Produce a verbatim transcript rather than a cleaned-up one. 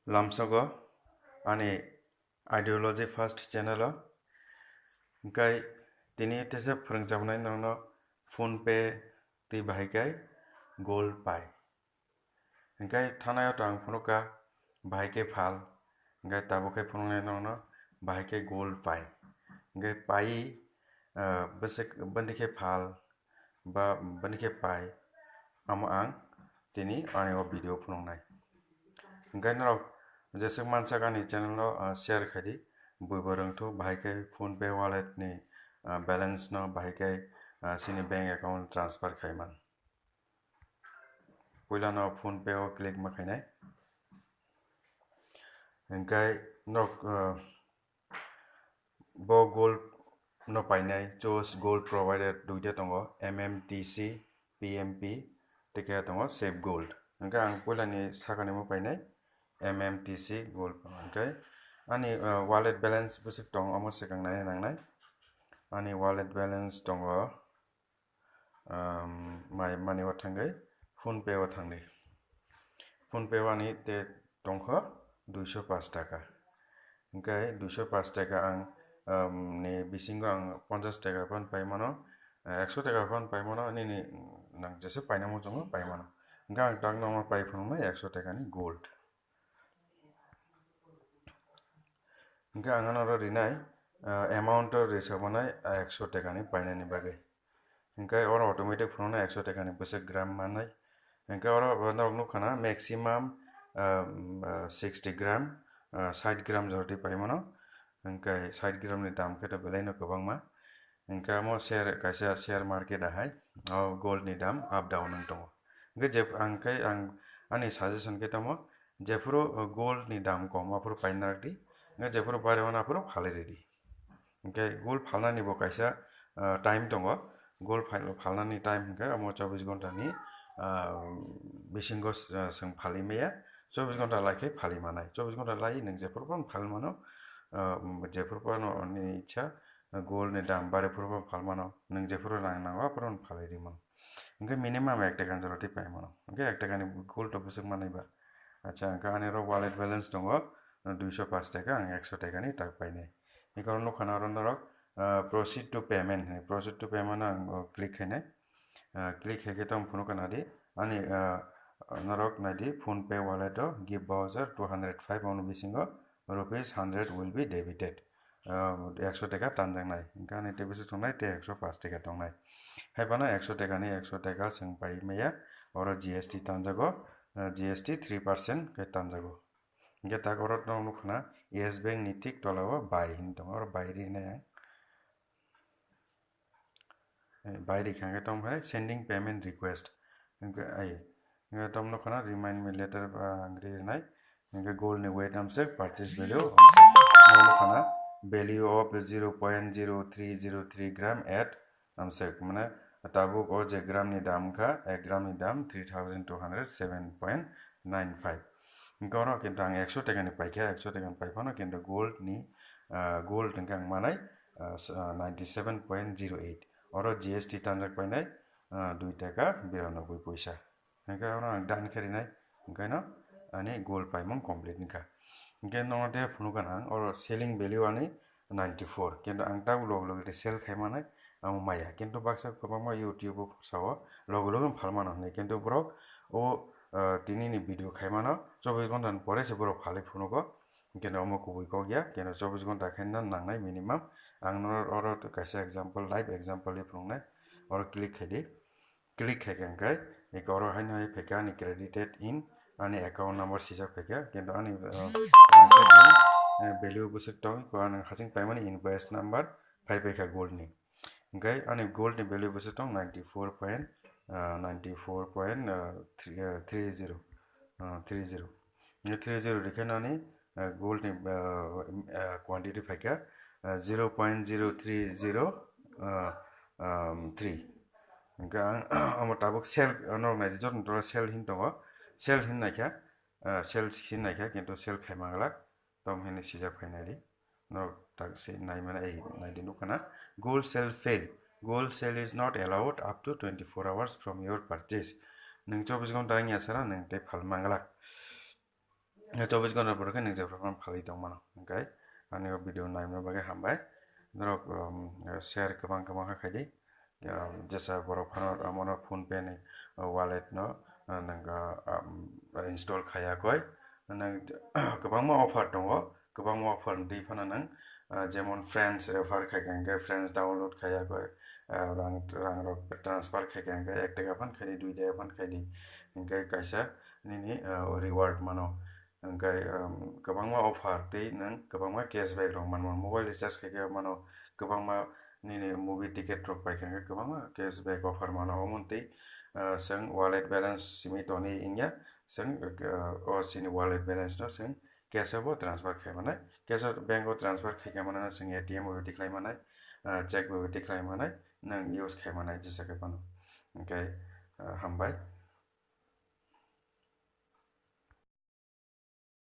Lamsogo ani Ideology First channel o. Hingkai tini tesa phwrwngjaknai nokno PhonePe tei bahai khe gold pai. Hingkai thanaio to ang phunukha bahai khe phal, hingkai tabuk khe phunuknai nokno bahai khe gold pai. Hingkai pai, ah, bwswk bwndwi khe phal, ba bini khe pai, amo ang tini ani o video phunuknai. Hingkai norok jeswk mansak ani channel no, ah, share khaidi, buibo rwngthok bahai khe PhonePe wallet ni, ah, balance no bahai khe, ah, chini bank account transfer khaiman. Puila no PhonePe o click ma khainai. Hingkai norok, ah, Bo gold no painai, choose gold provider duita tongo, M M T C, P M P, tei keha tongo Save Gold. Hingke ang puilani sakani mo painai, M M T C gold. Hingke ani, uh, wallet balance bwswk tongo, omo swkang naina nangnai. Ani wallet balance tongo, um, mai mani o thangwi PhonePe o thangdi. PhonePe o ani te tongkho duiso pash taka. Hingke duiso pash taka ang, um, ni bisingo ang ponchas taka phano pai mano, eh, ekso taka phano pai mano, nini nang jesa paina muchungo pai mano. Hingke ang tak nokno pai phunuknai ekso taka ni gold. Hingke ang ano oro rinai, ah, amount o risa manai, ah, ekso taka ni painani bagwi. Hingke oro automatic phunuknai ekso taka ni bwswk gram manai. Hingke oro norok nukha na maximum, ah, ah, sixty gram, ah, sait gram jordi pai mano. Hingke sait gram ni dam khe to belai no kwbangma. Hingke omo share, kaisa share market ahai, o gold ni dam up down wng tongo. Hingke je ang khe ang ani suggestion khe tamo, jephuru, uh, gold ni dam kom aphuru paina rwdi, hingke jephuru bari mano aphuru phalwi rwdi. Hingke gold phalnani bo kaisa, uh, time tongo, gold phal-, phalnani time hingke omo chobbish ghonta ni, uh, bisingo, uh, chwng phalwi maya, chobbish ghonta lai khe phalwi manai, chobbish ghonta lai nwng jephuru phano phalwi mano, uh, jephuru phano nini ichha, gold ni dam bari phuru bo phalmano, nwng jephuru rang nango aphuru no phalwi rwmano. Hingke minimum ek taka ni jora twi paimano. Hingke ek taka ni gold to bwswk manwi ba. Acha, hingke ani oro wallet balance tongo, duiso pash taka, ang ekso taka ni tak painai. Hingke oro nukha na oro norok, ah, proceed to payment hinwi, proceed to payment ang, oh, click khainai. Ah, click khaikhe tong phunukha nadi, ani, ah, norok naidi PhonePe wallet o gift voucher two hundred five, omo bisingo rupees hundred will be debited. Ah, ekso taka tanjaknai. Hingke ani tei bwswk tongnai tei ekso pash taka tongnai. Hai phano ekso taka ni ekso taka chwng pai maya, oro G S T tanjago, ah, G S T three percent khe tanjago. Hingke tak oro norok nukha na Yes Bank ni thik tola o buy hinwi tongo, oro buy rinai ang. Eh, buy rikha hingke tong phai sending payment request. Hingke ai, hingke tong nukha na remind me later, ah, ang rinai. Hingke gold ni weight amswk, purchase value amswk. Tong nukha na value of zero point zero three zero three gram at amswk. Mane tabuk o je gram ni dam wngkha, ek gram ni dam three thousand two hundred seven point nine five. Hingke oro kintu ang ekso taka ni paikha, ekso taka ni pai phano kintu gold ni, ah, gold hingke ang manai, ah, s-, ah, ninety seven point zero eight. Oro G S T tanjak painai, ah, dui taka biranoboi poisa. Hingke oro ang done khe rinai, hingke no ani gold paimung complete wngkha. Hingke nono de phunukha ang, oro selling value ani ninety four, kintu ang tabuk loge loge de sell khai manai, amo maya. Kintu baksa kwbangma YouTube o sao loge loge phalmano hinwi, kintu borok o, ah, tini ni video khai mano, chobbish ghonta ni pore se borok phalwi phunugo. Hingke no omo kubui kok ya, keno chobbish ghonta khe no nangnai minimum. Ang no oro kaisa example, live example ni phunuknai. Oro click khai di. Click khai khe hingke, eko oro haino hai phaikha ani credited in ani account number sijak phaikha. Kento ani, uh, rangchak ni, uh, value bwswk tong, ko ani hasing paimani invoice number phai phaikha gold ni. Hingke ani gold ni value bwswk tong ninety four point, uh, ninety four point, uh, three, uh, three zero, uh, three zero. Hingke three zero rikhe nani, uh, gold ni, uh, uh, quantity phaikha, uh, zero point zero three zero, uh, um, three. Hingke ang omo tabuk sell, uh, norok naidi joto ni sell hin tongo, sell hin naikha, uh, sell hin naikha, kintu sell khai manglak, tong hini sijak phai naidi. Norok tak se nai mano, ei, nai di nukha na. Gold sale fail. Gold sale is not allowed up to twenty-four hours from your purchase. Nwng chobbish ghonta wngya sara nwng tei phal manglak. Chobbish ghonta bwrwi khe nwng jephru phano phalwi tongmano. Hwnkhe ani o video naimani bagwi hambai. Norok, um, share kwbang kwbang khe khaidi. Um, jesa borok phano amono PhonePe ni, uh, wallet no, uh, nwng, uh, um, install khaiya koi. Nwng kwbangma offer tongo, kwbangma offer twi phano nwng, uh, jemon friends refer khai kha hwnkhe friends download khaiya koi, uh, rang, rang rok transfer khai kha hwnkhe ek taka phan khaidi, dui taka phan khaidi, hwnkhe kaisa nini, uh, reward mano. Hwnkhe, um, kwbangma offer tei nwng kwbangma cashback rok manmano, mobile recharge khai khe mano, kwbangma nini movie ticket rok pai kha hwnkhe kwbangma cashback offer mano. Omo tei, uh, chwng wallet balance simi tonwi wngya, chwng, uh, o chini wallet balance no chwng cash o bo transfer khai manai, cash o bank o transfer khai kha manai, chwng A T M o bo tikhlai manai, uh, check bo tikhlai manai, nwng use khai manai jesa khe phano. Hwnkhe, uh, hambai.